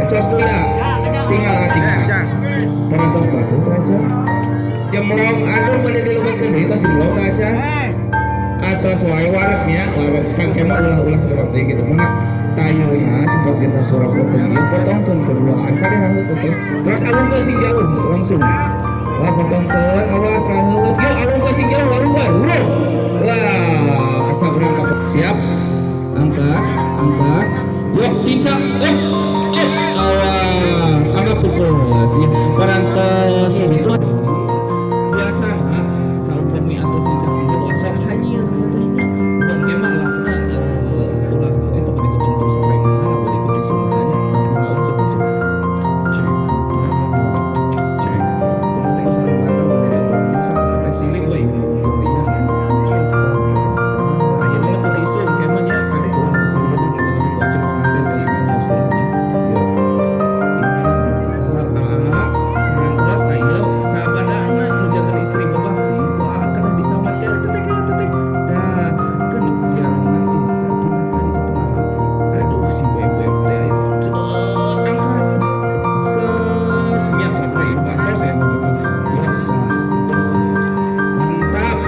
Cos deui ah. Tinggal ah, tinggal. Parantos basuh teh acan? Jemlong, aduh, bade dilebetkeun deui, tos jemlong teh acan? Atos wae, wareg nya, wareg. Kan kemah ulah-ulah seperti gitu. Mana tayuna seperti kita suara potong ieu, potongkeun keduaan kade rambut teh. Terus alungkeun sing jauh langsung. Wah, potongkeun, awas rambut. Yuk, alungkeun sing jauh, alungkeun. Wah, asa berangkat. Siap. Angkat, angkat. Yuk, tincak. Up, up. Awas, angkat pupus. Ya, parantos itu biasa saupami atos nincak itu sok hanyir tetehnya. Bang kemah lakna ulah itu bade ketungtung spray mana bade ikuti sumatanya sampurna unsur unsur. Urang teh geus mata bade diobrolan sok teh silip we ieu mah iya. Nah, ayeuna mah teu isu kemah nya kade ku urang kudu eta nepi ku acung panganten teh ieu nya istilahnya. Yuk. Iya, mantap. Aa, parantos. Nah, ieu sabadana nu janten istri babakti ku aa kedah disamatkeun teteh, kela teteh. Tah, keun biar romantis tah tunatna dicepengan. Aduh, si bebek teh itu. Cet, angkat. Set, nya kabeh ieu atos ya. Ya, tah. Mantap.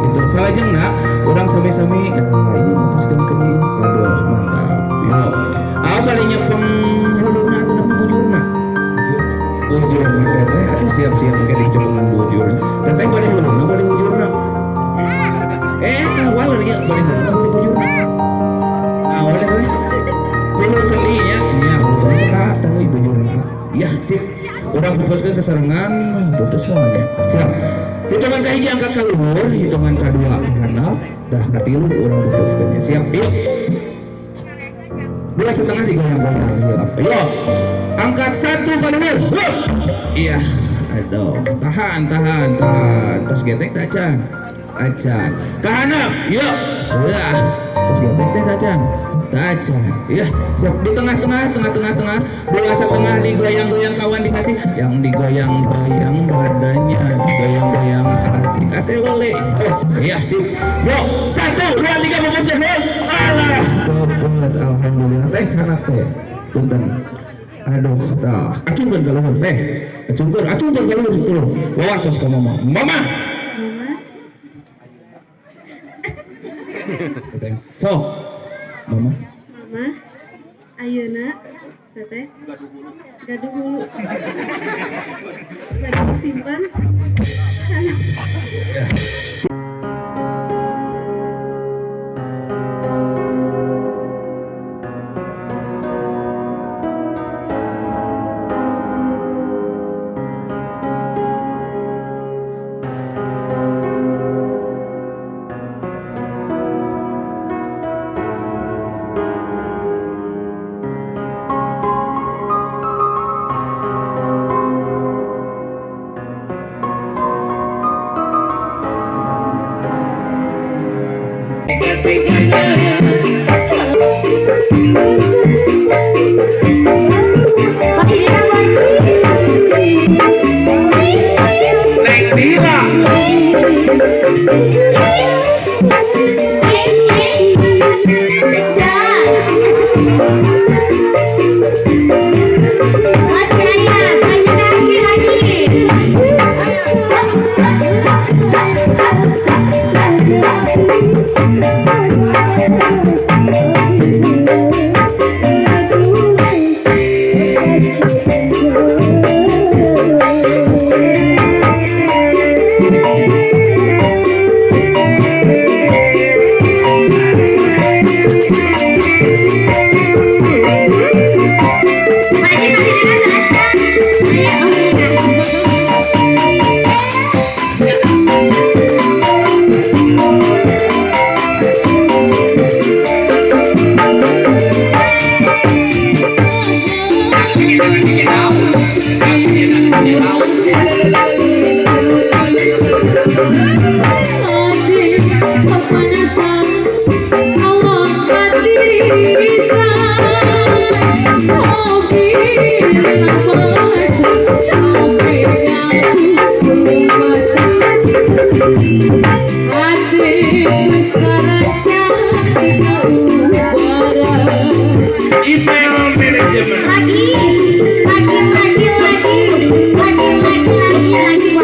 Itu salajengna urang sami-sami ini mapaskeun ke ieu. Aduh, mantap. Yo. Ah, bade nyepeng huluna atau bujurna? Bujurna teteh. Aduh, siap-siap ke dicepengan bujur. Teteh bade huluna, bade bujurna? Eh, tah waler ya, bade huluna, bade bujurna? Nah, waler teh. Hulu kendi nya, nya hulu sok tah euy bujurna. Ya, sip. Urang pupuskeun sasarengan, putus mah nya. Siap. Hitungan kahiji angkat ka luhur, hitungan kadua handap, dah katilu urang pupuskeun nya. Siap, yuk. 2,5 digoyang-goyang. Yuk, yuk. Angkat satu ke luhur. Hup. Iya. Aduh, tahan, tahan, tahan. Terus getek tak acan? Acan. Ke handap, yuk. Wah, terus getek teh acan? Acan. Ya, siap di tengah-tengah, tengah-tengah, tengah. 2,5 digoyang-goyang, kawan dikasih. Yang digoyang-goyang badannya, digoyang-goyang asik. Asik boleh. Terus, ya sip. Yuk, satu, dua, tiga, fokus ya. Alah, fokus. Alhamdulillah. Teh canak teh. Punten. Aduh, tah. Acungkeun ka luhur teh. Acungkeun, acungkeun ka luhur tuh. Bawa tos ka mama. Mama. Mama. So, mama. Mama, ayeuna teteh gaduh hulu. Gaduh simpen. Ya. Neng Dira. Email manajemen. Lagi. Lagi, lagi, lagi, lagi, lagi, lagi, lagi.